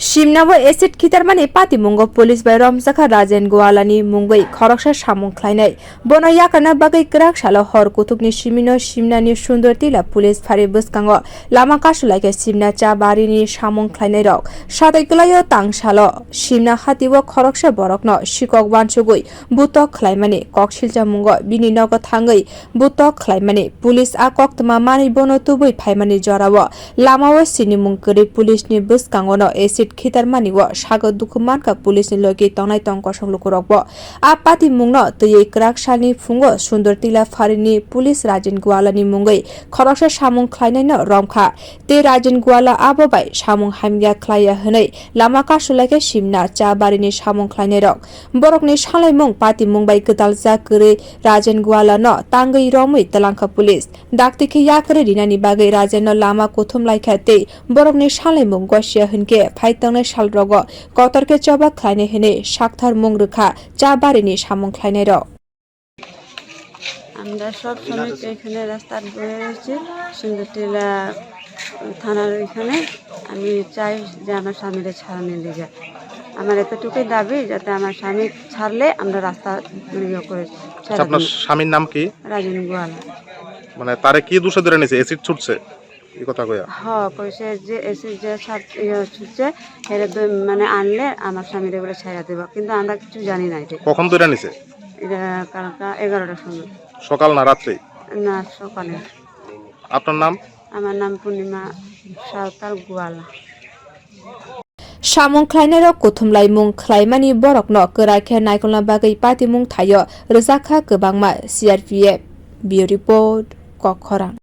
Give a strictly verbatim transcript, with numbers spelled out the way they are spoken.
Simna o acid khitarmani patimungo police bai romjakha Rajen Gwalani mungwi khoroksa samung khlainai. Bono yakarna bagwi kwrak salo hor kuthukni simino Simnani Sundor Tila police phari bwskango lama kasulaikha Simna cha barini samung khlainairok. Satwi kwlaio tang salo Simna hatio khoroksa borokno sikok wansugwi butok khlaimani kok silchamungo bini nogo thangwi butok khlaimani. Police a koktwma manwi bono tubui phaimani jorao lamao sinimung kwrwi police ni bwskango no acid khitarmani o sago dukhu mankha police ni logi tongnai tong kosong lukurokbo. A patimungno twiwi kwrak salni phungo Sundor Tila pharini police Rajen Gwalani mungwi khoroksa samung khlainaino romkha. Tei Rajen Gwala abo bai samung hamya khlaiya hwnwi lama kasulaikha Simna cha barini samung khlainairok. Borokni salaimung patimung bai gwdaljak kwrwi Rajen Gwalano tangwi romwi twlangkha police. Dakti khe yakarwi rinani bagwi Rajenno lama kuthum laikha tei borokni salaimung gosia hwnkhe phai tongnai salrogo kotor khe choba khlainai hwnwi sakthar mung rwkha cha barini samung khlainairok. আমরা সব শ্রমিক এখানে রাস্তায় বয়ে রয়েছি, সিন্দুরটিলা থানার ওইখানে। আমি চাই যে আমার স্বামীরে ছাড়ানোর লিগে। আমার এতটুকুই দাবি, যাতে আমার স্বামী ছাড়লে আমরা রাস্তা ইয়ে করে আচ্ছা, ছাড়া আপনার দিই। স্বামীর নাম কি? রাজেন গোয়ালা। মানে, তারে কি দোষে ধরে নিছে? অ্যাসিড ছুটছে? এই কথা কইয়া? হ, কইছে যে এসে যে সাত, ইয়ে, ছুটছে, হেরে দই-, মানে, আনলে আমার স্বামীরে বলে ছাইড়া দেব, কিন্তু আমরা কিছু জানি না এটা। কখন ধরে নিছে? এটা কালকা এগারোটার সময়। সকাল না রাত্রে? না, সকালে। আপনার নাম? আমার নাম পূর্ণিমা সাঁওতাল গোয়ালা। Samung khlainairok kuthumlaimung khlaimani borokno kwrak khe naikolna bagwi patimung thaio rwjakha kwbangma C R P F. Bureau Report, Kokkhorang.